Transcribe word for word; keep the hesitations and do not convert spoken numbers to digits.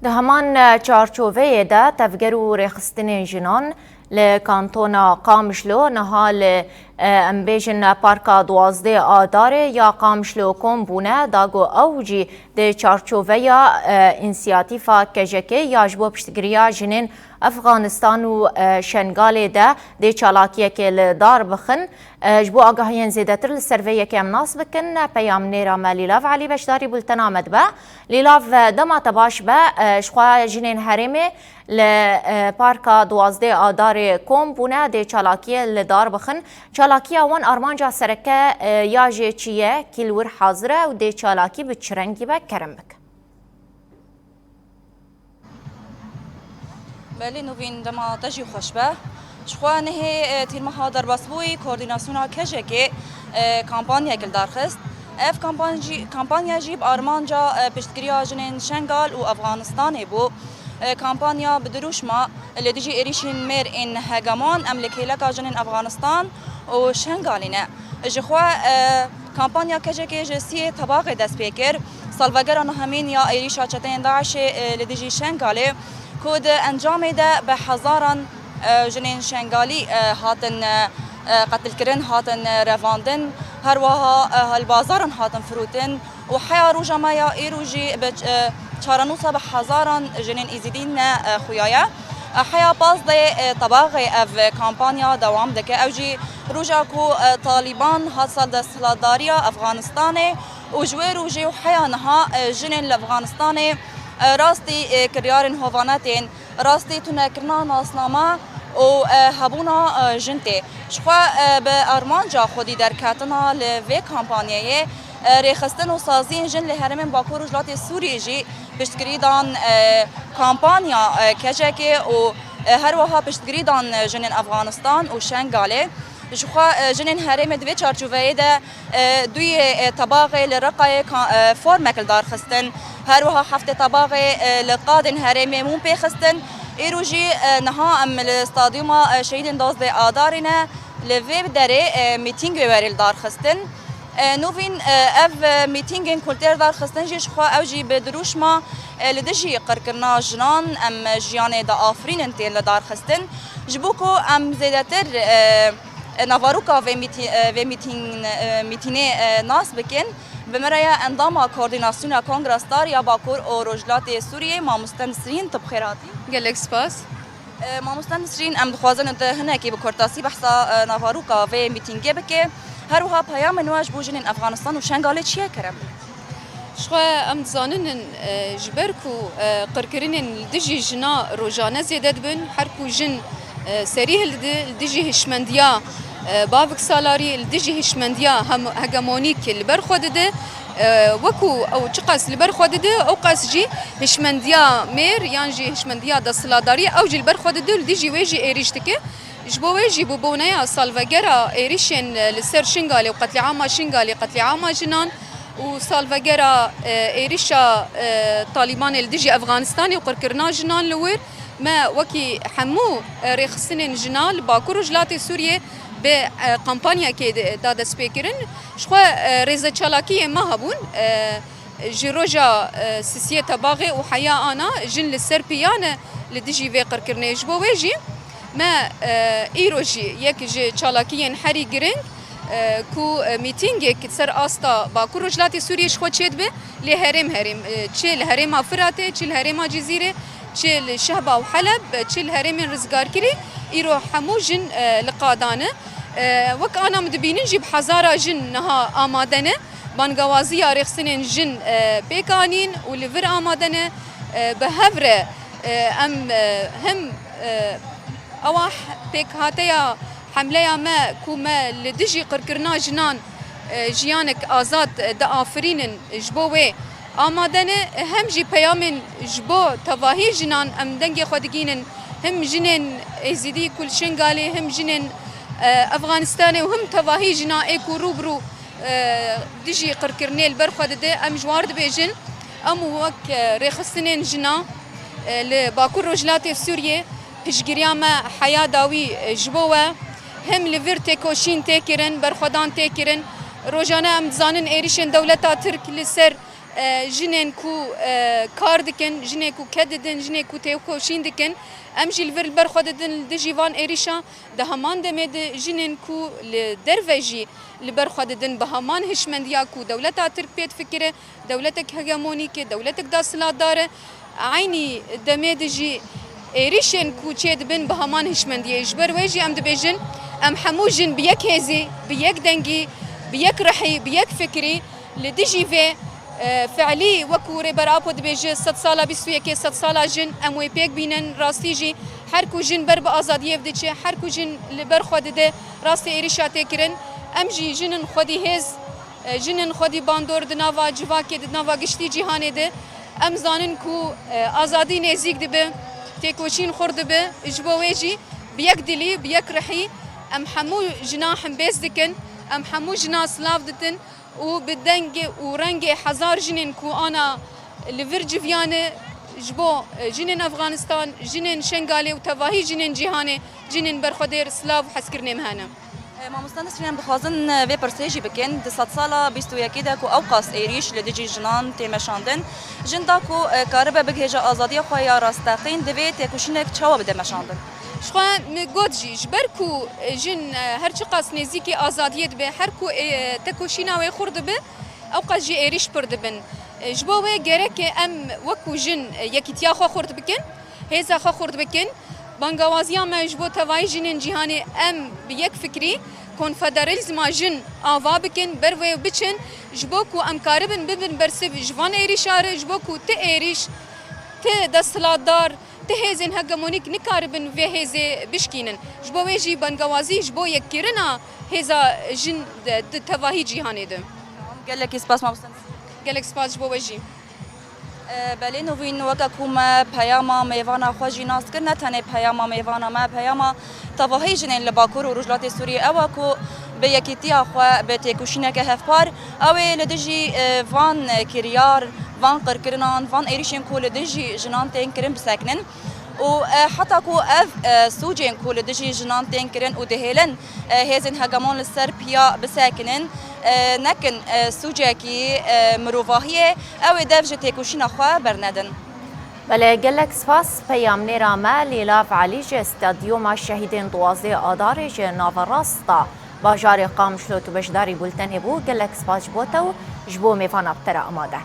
Di heman çarçoveyê de tevger û rêxistinên jinan li kantona Qamişlo niha li, e, em bêjin Parka duwazdeh Adarê ya Qamişlo kom bûne, da ku ew jî di çarçoveya, e, însiyatîfa K J K ya ji bo piştgiriya jinên Efxanistan û, e, Şengalê de dê çalakiyekê li dar bixin. E, ji bo agahiyên zêdetir li ser vê yekê em nas bikin, peyamnêra me Lîlav Elî beşdarî bultena me dibe. Lîlav, e, dema te baş be, e, ji xwe jinên herêmê li, e, Parka duwazdeh Adarê kom bûne, dê çalakiyê li dar bixin. Çalakiya wan armanca sereke, e, ya jê çi ye? Kî li wir hazir e û dê çalakî bi çi rengî be? Kerem bike. Belê Nûvîn, dema te jî xweş be. Ji xwe nihê, e, tîrmeha derbasbûyî koordînasyona K J Kê, e, kampanyayek li dar xist. Ev kampan jî, kampanya jî bi armanca, e, piştgiriya jinên Şengal û Efxanistanê bû. E, kampanya bi dirûşma li dijî êrîşên mêr ên hegemon, em li kêleka jinên Efxanistan û Şengalê ne. Ji xwe, e, kampanya K J Kê ji siyê Tebaxê dest pê kir. Salvegera nehemîn ya êrîşa çeteyên DAIŞê, e, li dijî Şengalê, ku di encamê de bi hezaran, e, jinên Şengalî, e, hatin, e, e, qetilkirin, hatin, e, revandin, her wiha, e, li bazaran hatin firotin û heya roja me ya îro jî bi, e, çarenûsa bi hezaran jinên Êzidî ne, e, xuya ye. E, heya pazdeh, e, Tebaxê ev kampanya dewam dike. Ew jî roja ku, e, Talîban hat ser desthilatdariya Efxanistanê û ji wê rojê û heya niha, e, jinên li Efxanistanê, e, rastî, e, kiryarên hovane tên, rastî tunekirina nasname û, e, hebûna, e, jin tê. Ji xwe, e, bi armanca xwedî derketina li vê kampanyayê, e, rêxistin û saziyên jin li herêmên Bakur Rojhilatê Sûriyê jî piştgirî dan, e, kampanya, e, K J Kê û, e, her wiha piştgirî dan, e, jinên Efxanistan û Şengalê. Ji xwe, e, jinên herêmê di vê çarçoveyê de, e, duyê, e, Tebaxê li Reqayê ka-, e, formek li dar xistin. Her wiha heftê Tebaxê, e, li qadên herêmê mûm pê xistin. Îro jî, e, niha em li stadyuma, e, şehîdên duwazdeh Adarê ne. Li vê derê, e, mîtîng wê werê li dar xistin. E, Nûvîn, e, ev, e, mîtîngên ku li tê dar xistin jî ji xwe ew jî bi dirûşma, e, li dijî qirkirina jinan em, e, jiyanê diafirînin tên li dar xistin. Ji bo ku em zêdetir, e, e, naveroka vê mîtî-, e, vê mîtîn-, e, mîtînê, e, nas bikin, bi me re ye endama Koordînasyona Kongre Star ya Bakur û Rojhilatê Sûriyê, mamoste Nisrîn, tu bi xêr hatî. Gelek spas. E, mamoste Nisrîn, em dixwazin tu hinekî bi kurtasî behsa, e, naveroka vê mîtîngê bike. Her wiha peyamên we ji bo jinên Efxanistan û Şengalê çi ye, kerem? Ji xwe em dizanin, e, ji ber ku, e, qirkirinên li dijî jina rojane zêde dibin, her ku jin, e, serî hildide, li dijî hişmendiya, e, bavik salarî, li dijî hişmendiya hem-, hegemonîk li ber xwe dide, e, weku ew çiqas li ber xwe dide, ew qas jî hişmendiya mêr yan jî hişmendiya desthilatdariyê ew jî li ber xwe dide û li dijî wê jî êrîş dike. Ji bo wê jî bi boneya salvegera êrîşên, e, li ser Şingalê û qetlîama Şingalê, qetlîama jinan û salvegera, e, êrîşa, e, Talîbanê li dijî Efxanistanê û qirkirina jinan li wir, me wekî hemû, e, rêxistinên jina li Bakur Rojhilatê Sûriyê bi, e, kampanyakê de, da destpêkirin. Ji xwe, e, rêzeçalakiyê me hebûn, e, ji roja, e, sisiyê Tebaxê û heya ana jin li ser piya ne li dijî vê qirkirinê. Ji bo wê jî me, e, îro jî yek ji çalakiyên herî giring, e, ku, e, mîtîngek ser asta Bakur Rojhilatê Sûriyê ji xwe çêdibe, lê herêm herêm, e, çi li herêma Firatê, çi li herêma Cizîrê, çi li Şehba û Heleb, e, çi li herêmên rizgarkirî, îro hemû jin, e, li qadan e. E, wek ana em dibînin jî bi hezara jin niha amade ne. Bangawaziya rêxistinên jin, e, pêk anîn û li vir amade ne, e, bi hev re, e, em, e, him, e, ewa h-, pêkhateya hemleya me ku me li dijî qirkirina jinan, e, jiyanek azad, e, diafirînin, ji bo wê amade ne, hem jî peyamên ji bo tevahî jinan em dengê xwe digînin, him jinên Êzidî ku li Şingalê, him jinên, e, Efxanistanê û him tevahî jina ê ku rû bi rû, e, dijî qirkirinê li ber xwe dide. Em ji war dibêjin, em wek, e, rêxistinên jina, e, li Bakur Rojhilatê Sûriyê piştgiriya me heya dawî, e, ji bo we, him li vir têkoşîn tê kirin, berxwedan tê kirin. Rojane em dizanin êrîşên dewleta Tirk li ser E, jinên ku, e, kar dikin, jinê ku ked didin, jinê ku têkoşîn dikin, em jî li vir li ber xwe didin li dijî van êrîşa. Di heman demê de jinên ku li derve jî li ber xwe didin, bi heman hişmendiya ku dewleta Tirk pê difikire, dewletek hegemonîk e, dewletek desthilatdar e, eynî demê de jî êrîşên ku çêdibin bi heman hişmendiyê. Ji ber wê jî em dibêjin, em hemû jin bi yek hêzî, bi yek dengî, bi yek rihî, bi yek fikirî li dijî vê, e, fiilî, wekû Rêber Apo dibêje, sedsala bîst û yekê, sedsala jin, em wê pêk bînin. Rastî jî her ku jin ber bi azadiyê ve diçe, her ku jin li ber xwe dide, rastî êrîşa tê kirin. Em jî jin in xwedî hêz, e, jin in xwedî bandor di nava civakê, di nava giştî cîhanê de. Em zanin ku, e, azadî nêzîk dibe, têkoşîn xurt dibe. Ji bo wê jî bi yek dilî, bi yek rihî em hemû jina hembêz dikin, em hemû jina silav ditin û bi dengê û rengê hezar jinên ku ana li vir civiyane, ji bo, e, jinên Efxanistan, jinên Şengalê û tevahî jinên cîhanê, jinên berxwedêr silav û hezkirinê me hene. E, mamoste Nesrîn, em dixwazin, e, vê pirsê jî bikin. Di sedsala bîst û yekê de ku ewqas êrîş li dijî jinan tê meşandin, jin da ku, e, karibe bigihêje azadiya xwe ya rasteqîn, divê têkoşînek çawa bide meşandin? Ji xwe min got jî, ji ber ku, e, jin, e, her çiqas nêzîkî azadiyê dibe, her ku, e, tekoşîna wê xurt dibe, ewqas jî êrîş pir dibin. E, ji bo wê gerek e em wekû jin, e, yekîtiya xwe xurt bikin, hêza xwe xurt bikin. Bangawaziya me ji bo tevayî jinên cîhanê, em bi yek fikrî konfederalîzma jin ava bikin, ber wê biçin, ji bo ku em karibin bibin bersiv ji van êrîşa re, ji bo ku ti êrîş, ti desthilatdar, ti hêzên hegemonîk nikaribin vê hêzê bişkînin. Ji bo wê jî bangawazî ji bo yekkirina hêza jin di, di tevahî cîhanê de. Gelekî spas mamoste. Gelek spas ji bo we jî. E, belê Novîn, weke ku me peyama mêvana xwe jî nas kir, ne tenê peyama mêvana me, peyama tevahî jinên li Bakur û Rojhilatê Sûriyê ew e ku bi yekîtiya xwe, bi têkoşîneke hevpar, ew ê li dijî, e, van kiryar, van qirkirinan, van êrîşên ku li dijî jinan tên kirin bisekinin. Û, e, heta ku ev, e, sûcên ku li dijî jinan tên kirin û dihêlin, e, hêzên hegemon li ser piya bisekinin, e, nekin, e, sûcekî, e, mirovahiyê, ew ê dev ji têkoşîna xwe bernedin. Belê, gelek spas. Peyamnêra me Lîlav Elî ji Stadyuma Şehîdên duwazdeh Adarê ji naverasta bajarê Qamişlo tu beşdarî bultenê bû. Gelek spas ji bo te û ji bo mêvana bi te re amade.